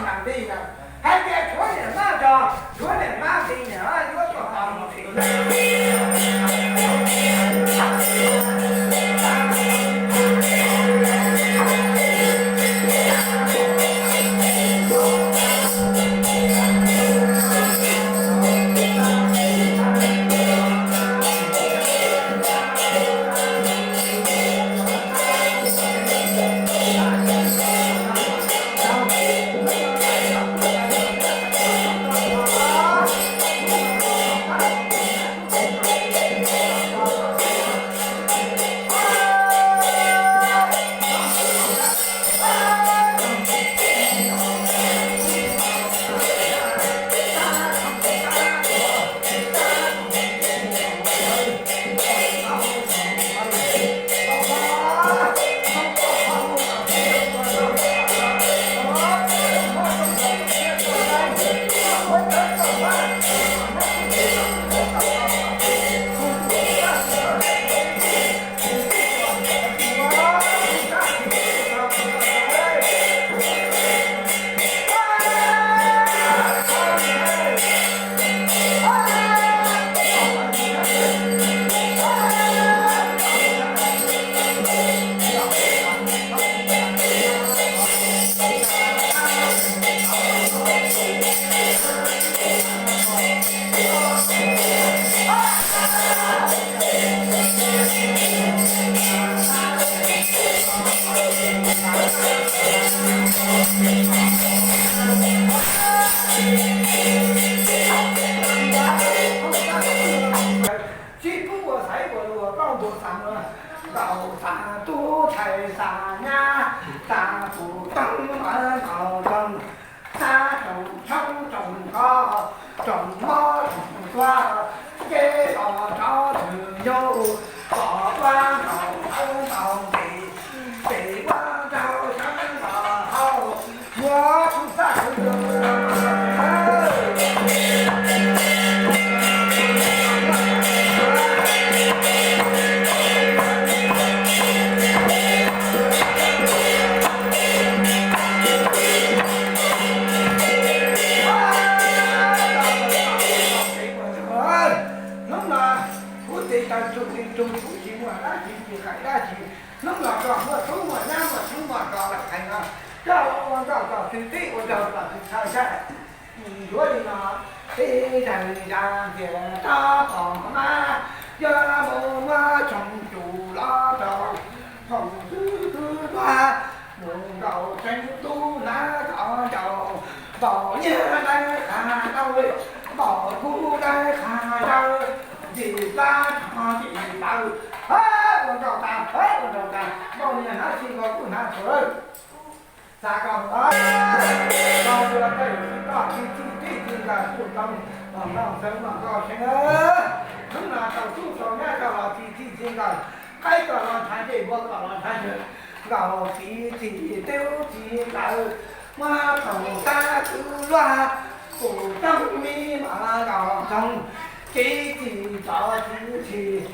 Tam ntej na, hais tias tshuav niam mab tso, tshuav niam mab ti niam yuav tuaj tos mus tsis. Sib pub ua xaiv ua luag plaub ntug xav, nkaus xav tub ntxhais xav nyab, xav tus tub mab nkaus txoog, xav tsoom tshoob tsoom kos, tsoom mob tsoom tuag, nce los rov twg yug, kom ua nkaus tawb nkaus pem, pem ua nraug sawv los hau, muab tshoob xab sawv. Hnub no kuv tes taw tug tes tug kuv tsis muaj dab tsi tsis hais dab tsi. Hnub no koj muaj tub muaj nyab muaj tub muaj kos lawm hais no, koj ua nkauj kom txwv teb ua nraug kom txwv chaw saib. Yuav li no, teb daws ya ntias rab phom mab, yog mus muab tsoom cuv los rau thaum twg twb tuag, mus nkaus tseeb tub hnav koj ncaus, npaum nyiaj dawb qha dawb, npaum kub dawb qha dawb, ntxim plab tog ntxim plawv. Ua nraug tas, ua nraug tas, npaum niag hnav tsis nkaus kuj hnav txhuv lawm. Xav kom tau ua tej txij txij txij nkaus kuj tau, los noj xeeb los nkauj seeb. Hnub no tau tub tau nyab coj los txij txij txij nkaus, qaib coj los ntshav, ncej npua coj los ntshav, nkaus txiv txim tub txim ntawd, muab thaum xab kwv luag, kuv txoog mi mas nkaus txoog, kev txim txoj txim txhis,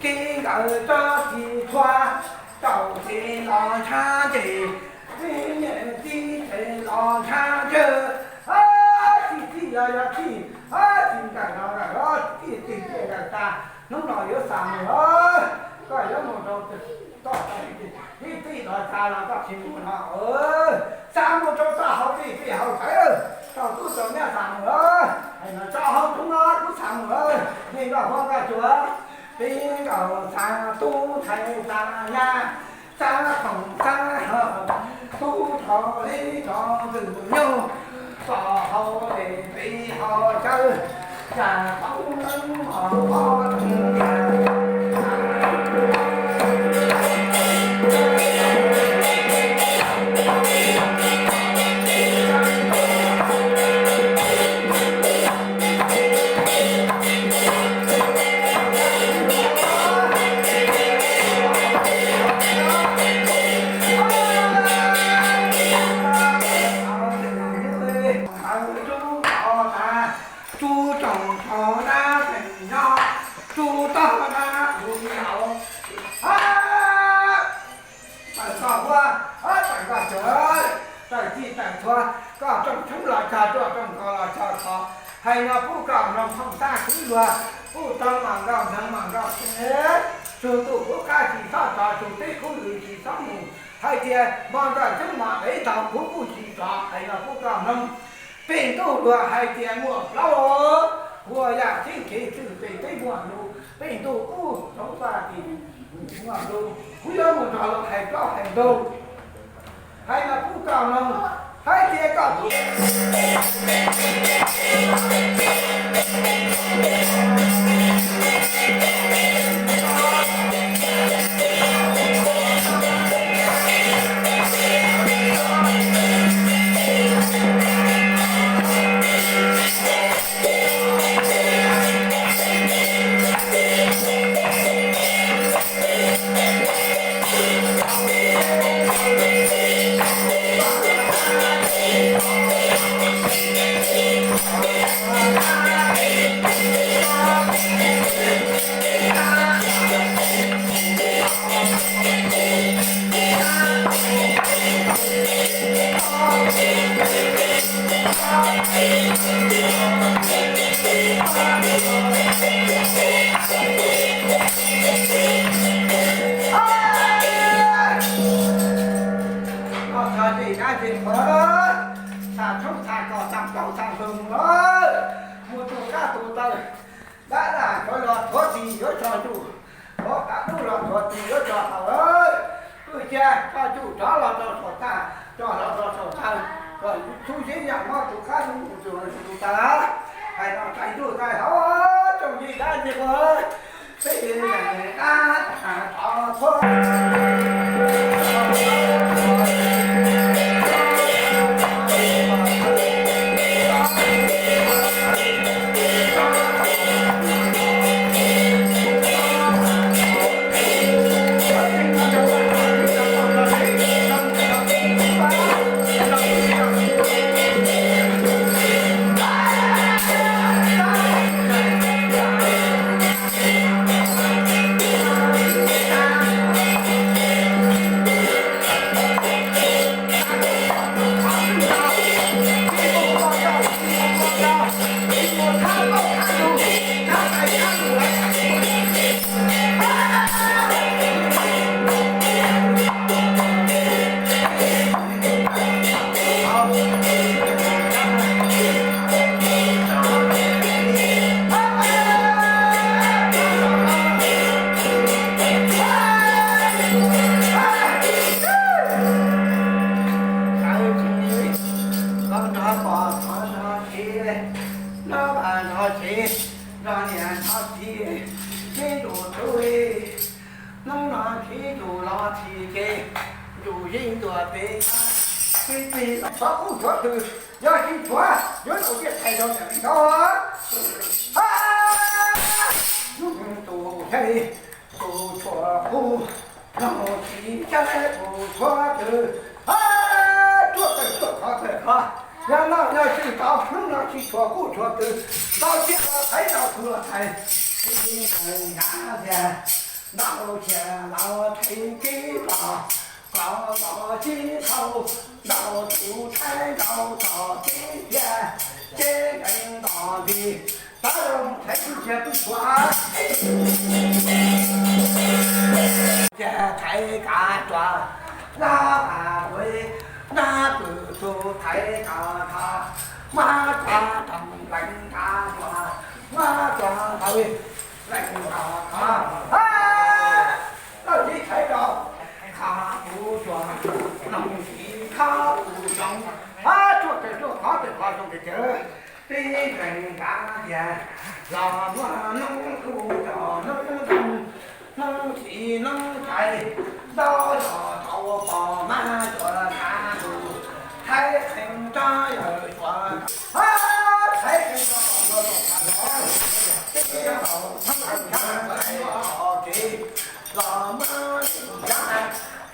kev nkawd txoj txim txhua, tau txiv los ntshav ntses, txiv txiv txiv los ntshav ntswg, txij txij los yog txij, txij nkawm los nkawm, txij txij txij nkawm tas. Hnub no yuav xa mus, koj yuav mus rau toj, txij txij los xa los koj tsis mus no, xa mus rau toj hauv txij txij hauv txawv, tau tub tau nyab xa mus, hais no tso hauv tub no kuv xa mus, nej nkauj huab nkauj cua, peb nkaus xa tub ntxhais xa nyab, xa khoom xa hawm, tub rog leb rog ntxwg nyug, pom hauv es peb ho cawv, cas tau neeb mos pob roob cas. Rub tod tas, rub tsoom tod dab tseem nyob, rub tod dab qhuav nkaus. Tawm koj huab, tawm koj cawv, tawm txij tawm txhua, Koj rooj tshoob los txog rooj, rooj kos los txog kos, hais no pub koj mloog thooj txhab kwv luag, pub tau mas nkauj mloog mas nkauj txhab, txhua tus pub qab tsis txhob txog, txhua teb khub lwm tsis txhob mus, hais tias hmo nkauj tshoob mos ev tau kuv kuj tsis txhob, hais no pub koj mloog. Peb ntuj luag hais tias muaj plaub, ua yam txheeb txheeb twg peb teb muaj lus, peb ntuj ub zoov vaj tsis muaj lus, kuv yuav mus nrog luag hais plaub hais ntug. Hais mas kuv koj mloog, hais tias koj Koj txog ces dab tsi qhov, txhaj tshoob txhaj kos txhaj plaub txhaj ntug lawm, mus tus kab tus taw, dab laj yuav los thuav txi yuav tso ntuj, thuav kav dub los thuav txi yuav tso taw lawm. Twb cia koj tsuj rov los rau saum txaj, rov los rau saum taw, kom txhub zeb yam mob tus kab tus mus tus taw. Hais no txais ntuj txais hauv tsoom yij dab tsi qhov, peb dab tov thuav. Los nrog pog nrog txiv, nrog vaj nrog tsev, nrog niam nrog txiv, sib nrug tub. Hnub no khib ntuj los txhim ces, ntuj yeej ntuas peb, peb txhij los tshuav qub tshuav tw, yog tsis tshuav yuav tau tiaj thaiv rau niam txiv nrog. Hnub tus ntxhais tus tshuav qub, hnub tsis ntxhais tus tshuav tw, ruaj tawm ruaj khov tawm khov. Yog no yog tsis tau hnub no tsis tshuav qub tshuav tw, tau tiaj los thaiv tau tw los thaiv, txiv neej nrad tias ntau cia los thaiv tib los, qos los tib thau, ntau tus thaiv ntau txog tib tiag, tib nkees nto nti, tab los thaiv tub cia tub tshuav. Cia thaiv kav tsuas, nab pas kuv, nab pwm tug thaiv kav tha, mab tsuas tog lees kav tsuas, mab tsuas ntawd lees kav tha. Tawm tib thaiv rau qhov kuv tsuas, noog txiv qhov kuv zoo, tsuaj tawm tsuaj qhov tawm qhov zoo tawm cawv. Tib nkees kav tias los muaj noob kuj cov noob zoo, noob txiv noob ntxhais, ntau zos tau pom mab tsuas kav tus, thaiv qee rab yawg tsuas, thaiv qee rab tsuas kav los, tib tau thoob qab ntxhais los kev, los muab kav,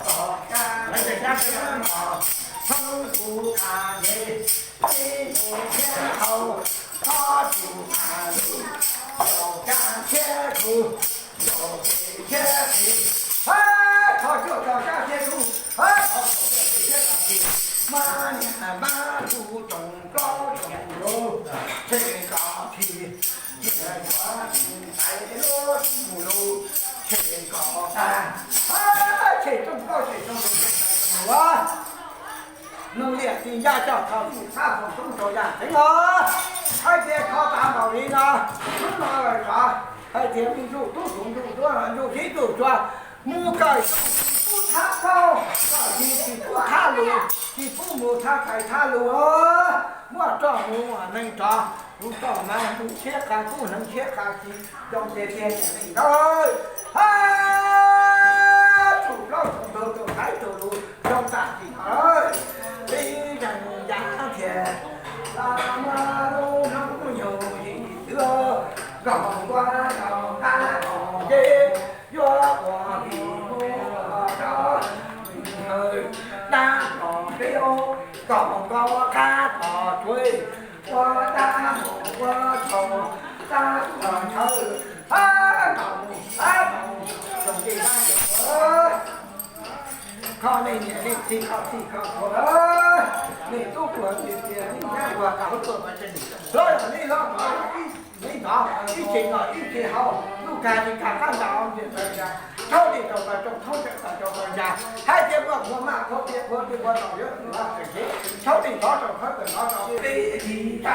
los kav los thoob kuv kav ces, tib tus thiab hau, ob tus kav lub, los kav thiab tus, los kev thiab kev, thov cuaj tog kav thiab tus, thov kav thiab kav tis, mab niam mab tus Yaj coj kho txij thab foom roob rau yaj tseev os. Hais tias kho tas npaum li no, hnub no lawm tsov hais tias me ntsuj tub tus ntsuj tuab ntsuj tib tug tsua mus kawm tsis pub thab thaub, kawm tsis pub thab lus, tsis pub mus thab tais thab lus. Muaj roj mus neeg rov, tus roj mas tus siab qas kub hneev siab qas tsis zoo tiag tiag neeg rov. Hais tshum plaub tshum ntug tus thaiv tus lus zoo tag tsis no lawm. Tib zeeg yav thiab, muaj lub hnub nyoog yim xwb, nkaus npua nkaus qab nkaus ncej, yuav ua vim mus ua rau dab los peb nkaus nkaus qab los tsuav, ua dab mus ua rau dab los ntshaw, ab nkaus ab nkaus, zoo li dab nkaus. Kho nej niam nej txiv kho txij kho txua, nej tub tuag tiag tiag, nej nyab tuag tau tuag pas tsees, hlob los nej hlob nrov, nej nrov ib tse noj ib tse haus, lub kag tsis kag qab nta, thaub li rau pas rooj, thaub tseem pas rau pas ntsa, hais tias muaj qhua maj qhua tiaj qhua twg qhua tsaus yuav tus vaj tseem kev, thaub li nrov rau khawb tawm nrov rau peb li tsa.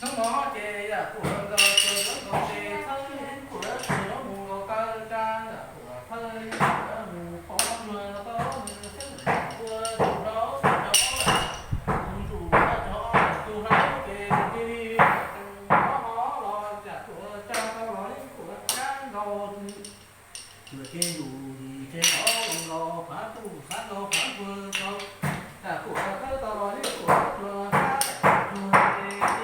Hnub no ces yam kuj los txog sawv nkaus ces thawj kuj mus los kaw tsa yam kuj thawj kuj mus pov luag tau nws xwb ua tus hlau tsa cov tus ntsuj tsa cov tus hlau ces cia li tus hlau los yam kuj tsa tau los yeej kuj kab nkaus. Kuv ces yus yim ces tau los phav tuj xav nkaus phav nkuag tau, yam kuj thawj tau los yeej kuj tuag qab tuag ces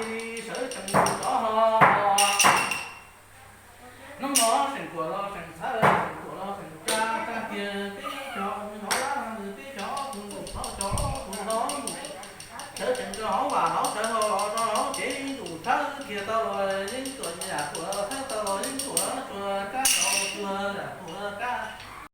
Yeeb tuam yam puas thawb tau, yeeb puas tsuas kab tau, tsuas yam puas kab.